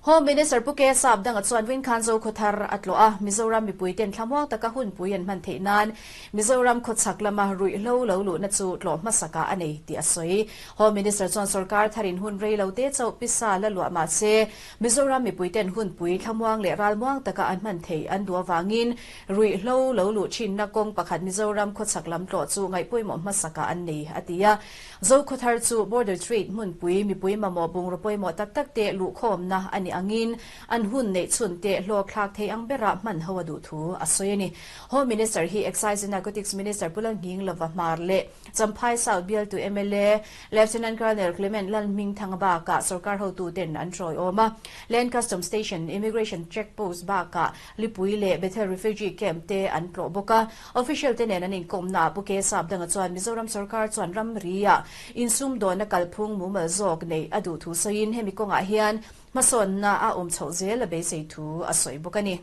Home Minister Pu K Sapdanga chuan Winkhan Zokhawthar a tlawh a, Mizoram mipuiten thlamuang taka hunpui an hman theih nan Mizoram khawchhak lama ruihhlo lo luhna chu tlawh hmasakah a nei tih a sawi. Home Minister chuan sorkar tharin hun rei lo te chauh pisa la luah mah se, Mizoram mipuiten hunpui thlamuang leh ralmuang taka an hman theih an duh avangin ruihhlo lo luh thinna kawng pakhat Mizoram khawchhak lam tlawh chu ngaihpawimawh hmasakah an nei a ti a. Zokhawthar chu Border Trade hmunpui mipui mamawh bungraw pawimawh tak tak te luhkhawmna a nih angin an hun neih chhun te hlawk thlak thei ang berah hman ho a duh thu a sawi a ni. Home Minister hi Excise and Narcotics Minister Pu Lalnghinglova Hmar leh Champhai South bialtu mla Lieutenant Colonel Clement Lalhmingthanga bakah sorkar hotuten an hrawiawm a. Land Custom Station, Immigration Check Post bakah Lipui leh Bethel Refugee Camp te an tlawh bawk a. Official te nen an inkawmna ah Pu K Sapdanga chuan Mizoram sorkar chuan ramri-ah insumdawnna kalphung mumal zawk neih a duh thu sawiin hemi kawngah hian hmasawnna a awm chhoh zel a beisei thu a sawi bawk a ni.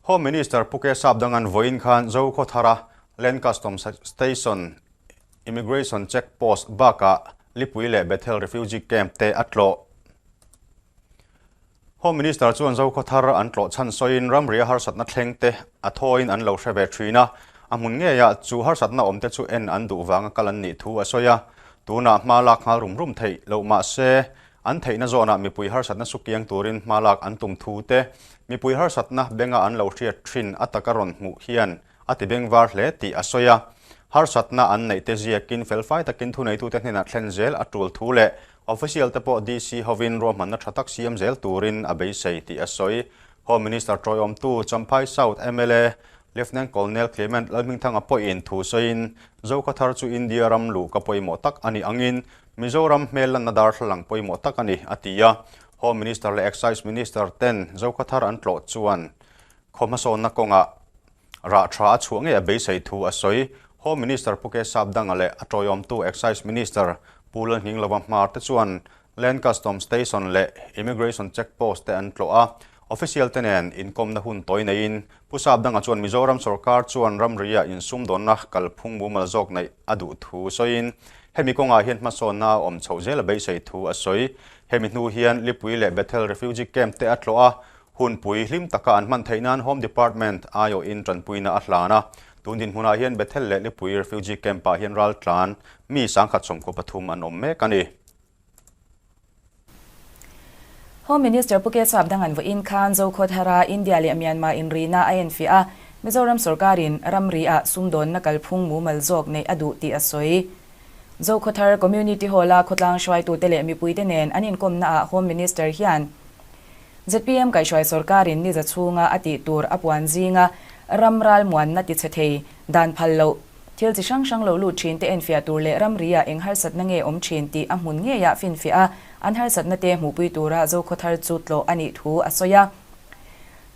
Home Minister Pu K Sapdanga'n vawiin khan Zokhawthara Land Customs Station Immigration Check Post bakah Lipui leh Bethel Refugee Camp te a tlawh. Home Minister chuan Zokhawthar an tlawh chhan sawiin ramria harsatna thleng te a thawiin an lo hre ve thin a, a hmun ngeiah chu harsatna awm te chu en an duh vanga kal an nih thu a sawi a. Tunah hma lak nghal rum rum theih loh mah se, an theihna zawnah mipui harsatna sukiang turin hma lak an tum thu te, mipui harsatna benga an lo hriat thin a taka rawn hmuh hian a ti bengvar hle tih a sawi a. Harsatna an neih te ziakin felfai takin thuneitute hnenah thlen zel a tul thu leh Official te pawh DC hovin ruahmanna tha tak siam zel turin a beisei tih a sawi. Home Minister tawiawmtu Champhai South mla Lieutenant Colonel Clement Lalhmingthanga pawhin thu sawiin, Zokhawthar chu India ram luh ka pawimawh tak a nih angin Mizoram hmel lanna darthlalang pawimawh tak a ni, a ti a. Home Minister leh Excise Minister ten Zokhawthar an tlawh chuan khaw hmasawnna kawngah Rah tha a chhuah ngei a beisei thu a sawi. Home Minister Pu K Sapdanga leh a tawiawmtu Excise Minister Pu Lalnghinglova Hmar te chuan Land Custom Station leh Immigration Check Post te an tlawh a. Official te nen inkawmna hun tawi neiin Pu Sapdanga chuan Mizoram sorkar chuan ramri-ah insumdawnna kalphung mumal zawk neih a duh thu sawiin hemi kawngah hian hmasawnna a awm chhoh zel a beisei thu a sawi. Hemi hnu hian Lipui leh Bethel Refugee Camp te a tlawh a, Hunpui hlim taka an hman theih nan Home Department aiawhin tanpuina a hlan a. Tun dinhmunah hian Bethel leh Lipui Refugee Camp-ah hian raltlan mi 113 an awm mek a ni. Home Minister Pu K Sapdangan vawiin khan Zokhawthara India leh Myanmar inrina a enfiah a, Mizoram sorkarin ramri-ah sumdawnna kalphung mumal zawk neih a duh tih a sawi. Zokhawthar Community Hall-a khawtlang hruaitute leh mipuite nen an inkawmnaah Home Minister hian Zpm kaihhruai sorkarin ni za chhunga a tih tur a puan zinga ram ralmuanna ti chhe thei dan phal loh thil chi hrang hrang lo lut thin te enfiah tur leh ramria eng harsatna nge awm thin tih a hmun ngeiah finfiah a, an harsatna te hmuhpui tura Zokhawthar chu tlawh a nih thu a sawi a.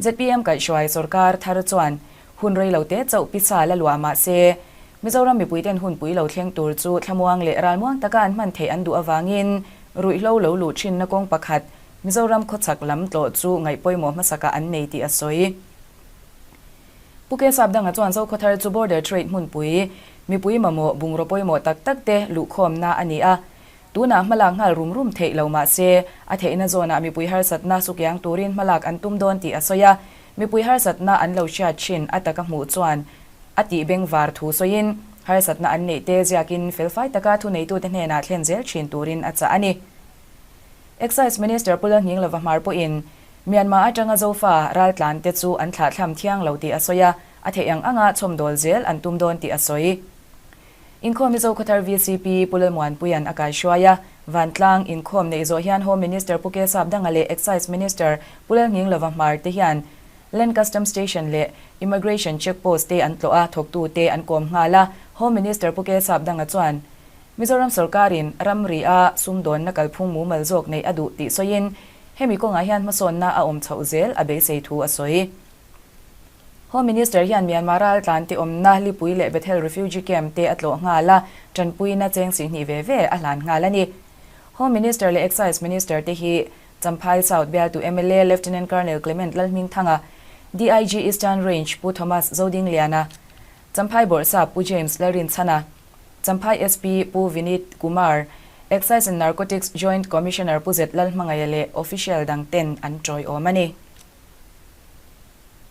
Zpm kaihhruai sorkar thar chuan hun rei lo te chauh pisa la luah mah se, Mizoram mipuiten hunpui lo thleng tur chu thlamuang leh ralmuang taka an hman theih an duh avangin ruihhlo lo luh thinna kawng pakhat Mizoram khawchhak lam tlawh chu ngaih pawimawh hmasakah an nei tih a sawi. Pu K Sapdanga chuan Zokhawthar chu Border Trade hmunpui, mipui mamawh bungraw pawimawh tak tak te luhkhawmna a ni a. Tunah hmalak nghal rum rum theih lo mah se, a theihna zawnah mipui harsatna sukiang turin hmalak an tum dawn tih a sawi a. Mipui harsatna an lo hriat thin a taka hmuh chuan a tih bengvar thu sawiin, harsatna an neih te ziakin felfai taka thuneitute hnenah thlen zel thin turin a chah a ni. Excise Minister Pu Lalnghinglova Hmar pawhin Myanmar atanga Zofa raltlan te chu an thlahthlam thiang lo tih a sawi a, a theih ang anga chhawmdawl zel an tum dawn tih a sawi. Inkhawm Mizo Khawthar vcp Pu Lalmuanpuia'n a kaihruai a, Vantlang inkhawm neih zawh hian Home Minister Pu K Sapdanga leh Excise Minister Pu Lalnghinglova Hmar te hian Land Custom Station leh Immigration Check Post te an tlawh a, thawktute an kawm nghal a, Home Minister Pu K Sapdanga chuan Mizoram sorkarin ramri-a sumdawnna kalphung mumal zawk neih a duh tih sawiin, hemi kawngah hian hmasawnna a awm chhoh zel a beisei thu a sawi. Home Minister hian Myanmar raltlan te awmna Lipui leh Bethel Refugee Camp te a tlawh nghal a, tanpuina cheng sihnih ve ve a hlan nghal a ni. Home Minister leh Excise Minister te hi Champhai South bialtu mla Lieutenant Colonel Clement Lalhmingthanga, DIG Eastern Range Pu Thomas Zodingliana, Champhai Bawrhsap Pu James Lalrinchhana, Champhai SP Pu Vinit Kumar, Excise and Narcotics Joint Commissioner Pu Zet Lalhmangaia leh official dang ten an tawiawm a ni.